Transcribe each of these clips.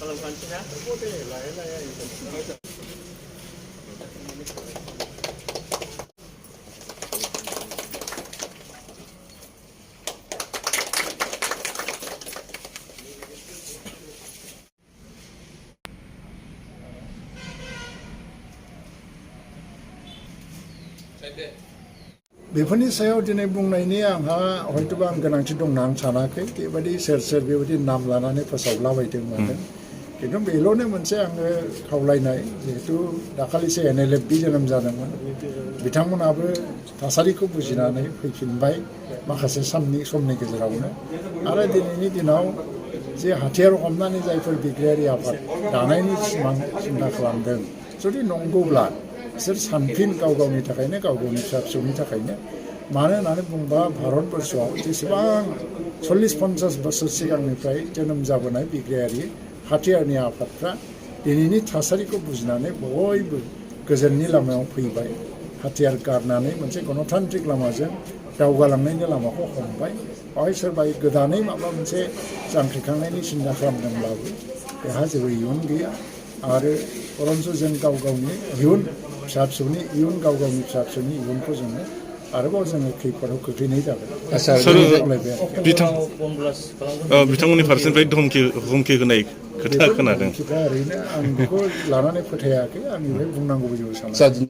बेफोरनि सायाव दिनै बुंनायनि आंहा हयतोबा आं गोनांथि दं होनना आं सानाखै बेबायदि सोर सोर बेबायदि नाम लानानै फोसावलाबायदों मादों खिन्थु बेल'नो मोनसे आङो खावलायनाय जिहेतु दाखालिसो NLFB जोनोम जादोंमोन बिथांमोनाबो थासारिखौ बुजिनानै फैफिनबाय माखासे समनि गेजेरावनो आरो दिनैनि दिनाव जे हाथियार हमनानै जायफोर बिग्रायारि आफाद दानायनि सिमां सिन्था खालामदों जुदि नंगौब्ला बिसोर सानफिन गाव गावनि थाखायनो गाव गावनि फिसा फिसौनि थाखायनो मानो होननानै बुंबा भारतबर्षआव जेसेबां 40-50 बोसोर सिगांनिफ्राय जोनोम जाबोनाय बिग्रायारि हाथियारनि आफादफ्रा दिनैनि थासारिखौ बुजिनानै बयबो गोजोननि लामायाव फैबाय हाथियार गारनानै मोनसे गणतान्त्रिक लामाजों दावगालांनायनि लामाखौ हमबाय बावहाय सोरबा गोदानै माबा मोनसे जांख्रिखांनायनि सिन्था खालामदोंब्लाबो बेहा जेबो इयुन गैया आरो बरन्स जों गाव गावनि इयुन फिसा फिसौनि इयुन गाव गावनि फिसा फिसौनि इयुनखौ जोङो आरोबाव जोङो खैफोदाव खोख्लैनाय जागोन बिथांमोननि फारसेनिफ्राय हुमखि होनाय खोथा खोनादों ओरैनो आं बेखौ लानानै फोथायाखै आं बेवहाय बुंनांगौबो जेबो सानाखै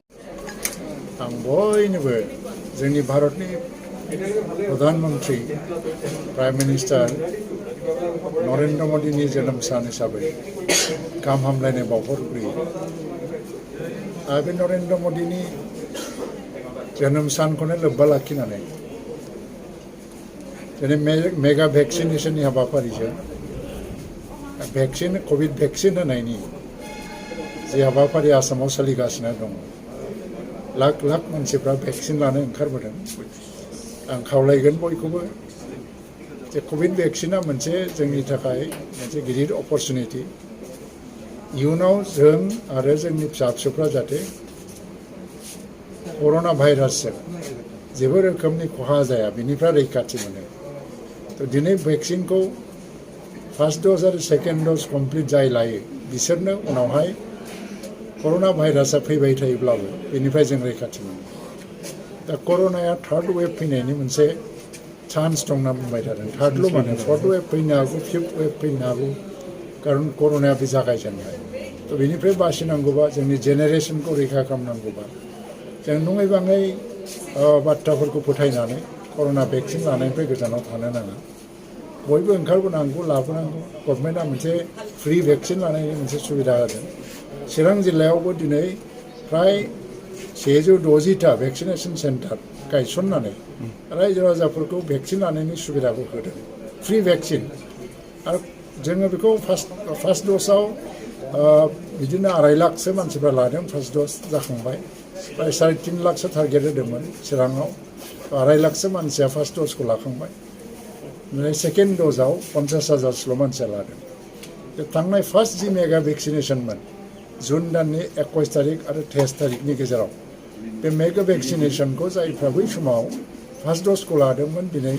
आं बयनोबो जोंनि भारतनि प्रधानमन्त्रि प्राइम मिनिस्टार नरेन्द्र मदिनि जोनोम सान हिसाबै गाहाम हामलायनाय बावहरग्रोयो आरो बे नरेन्द्र मदिनि जोनोम सानखौनो लोब्बा लाखिनानै दिनै मेगा भेक्सिनेसननि हाबाफारिजों कभिड भेक्सिन होनायनि जे हाबाफारि आसामाव सोलिगासिनो दङ लाख लाख मानसिफ्रा भेक्सिन लानो ओंखारबोदों आं खावलायगोन बयखौबो जे कभिड भेक्सिना मोनसे जोंनि थाखाय मोनसे गिदिर अपरचुनिटि इयुनाव जों आरो जोंनि फिसा फिसौफ्रा जाहाथे कर'ना भाइरासजों जेबो रोखोमनि खहा जाया बेनिफ्राय रैखाथि मोनो तो दिनै भेक्सिनखौ फार्स्ट द'ज आरो सेकेन्ड द'ज कमप्लिट जाय लायो बिसोरनो उनावहाय कर'ना भाइरासआ फैबाय थायोब्लाबो बेनिफ्राय जों रैखाथि मोनो दा कर'नाया थार्ड वेभ फैनायनि मोनसे चान्स दं होनना बुंबाय थादों थार्डल' माने फर्थ वेभ फैनो हागौ फिफ्थ वेभ फैनो हागौ खारन कर'नाया बे जागायजेननाय तो बेनिफ्राय बासिनांगौबा जोंनि जेनेरेसनखौ रैखा खालामनांगौबा जों नङै बाङै बाथ्राफोरखौ फोथायनानै कर'ना भेक्सिन लानायनिफ्राय गोजानाव थानो नाङा बयबो ओंखारबोनांगौ लाबोनांगौ गभर्नमेन्टआ मोनसे फ्रि भेक्सिन लानायनि मोनसे सुबिदा होदों चिरां जिल्लायावबो दिनै फ्राय 160टा भेक्सिनेसन सेन्टार गायसननानै रायजो राजाफोरखौ भेक्सिन लानायनि सुबिदाखौ होदों फ्रि भेक्सिन आरो जोङो बेखौ फार्स्ट द'जआव बिदिनो 2.5 लाखसो मानसिफ्रा लादों फार्स्ट द'ज जाखांबाय प्राय 3.5 लाखसो टारगेट होदोंमोन चिराङाव 2.5 लाखसो मानसिया फार्स्ट द'जखौ लाखांबाय ओमफ्राय सेकेन्ड द'जआव 50,000सोल' मानसिया लादों थांनाय फार्स्ट जि मेगा भेक्सिनेसनमोन जुन दाननि 21 तारिख आरो 23 तारिखनि गेजेराव बे मेगा भेक्सिनेसनखौ जायफ्रा बै समाव फार्स्ट द'जखौ लादोंमोन दिनै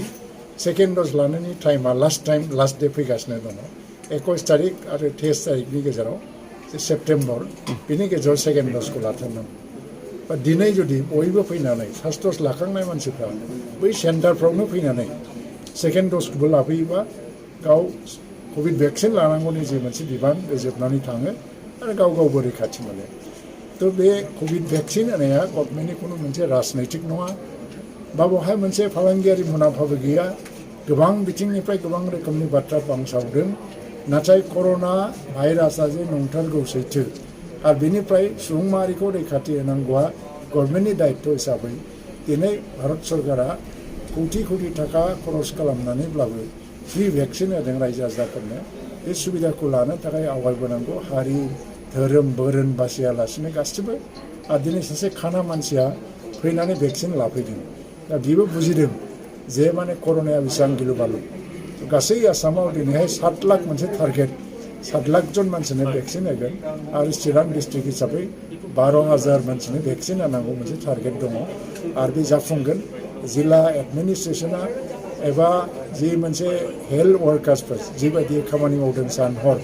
सेकेन्ड द'ज लानायनि टाइमा लास्ट डे फैगासिनो दङ 21 तारिख आरो 23 तारिखनि गेजेराव जे सेप्तेम्बर बिनि गेजेराव सेकेन्ड द'जखौ लाथारनांगौ बा दिनै जुदि बयबो फैनानै फार्स्ट द'ज लाखांनाय मानसिफ्रा बै सेन्टारफ्रावनो फैनानै सेकेन्ड द'जखौबो लाफैयोबा गाव कभिड भेक्सिन लानांगौनि जे मोनसे बिबान बे जोबनानै थाङो आरो गाव गावबो रैखाथि मोनो तो बे कभिड भेक्सिन होनाया गभर्नमेन्टनि खुनु मोनसे राजनैतिक नङा बा बेवहाय मोनसे फालांगियारि मुलाम्फाबो गैया गोबां बिथिंनिफ्राय गोबां रोखोमनि बाथ्रा बांसावदों नाथाय कर'ना भाइरासआ जे नंथारगौ सैथो आरो बेनिफ्राय सुबुं माहारिखौ रैखाथि होनांगौआ गभर्नमेन्टनि दायित्व हिसाबै दिनै भारत सरकारा कौटि थाखा खरस खालामनानैब्लाबो फ्रि भेक्सिन होदों रायजो राजाफोरनो बे सुबिदाखौ लानो थाखाय आवगायबोनांगौ हारि धोरोम बोरोन बासियालासिनो गासिबो आरो दिनै सासे खाना मानसिया फैनानै भेक्सिन लाफैदों दा बेबो बुजिदों जे माने कर'नाया बेसेबां गिलु बालु गासै आसामाव दिनैहाय 7 लाख मोनसे टारगेट 7 लाख जन मानसिनो भेक्सिन होगोन आरो चिरां डिस्ट्रिक्ट हिसाबै 12,000 मानसिनो भेक्सिन होनांगौ मोनसे टारगेट दङ आरो बे जाफुंगोन जिल्ला एडमिनिस्ट्रेसना एबा जि मोनसे हेल्थ वार्कार्सफोर जिबायदि खामानि मावदों सान हर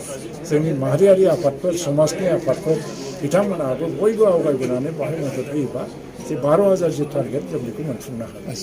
जोंनि माहारियारि आफादफोर समाजनि आफादफोर बिथांमोनाबो बयबो आवगायबोनानै बाहाय मदद होयोबा जे 12,000 जे टारगेट जों बेखौ मोनफुंनो हागोन।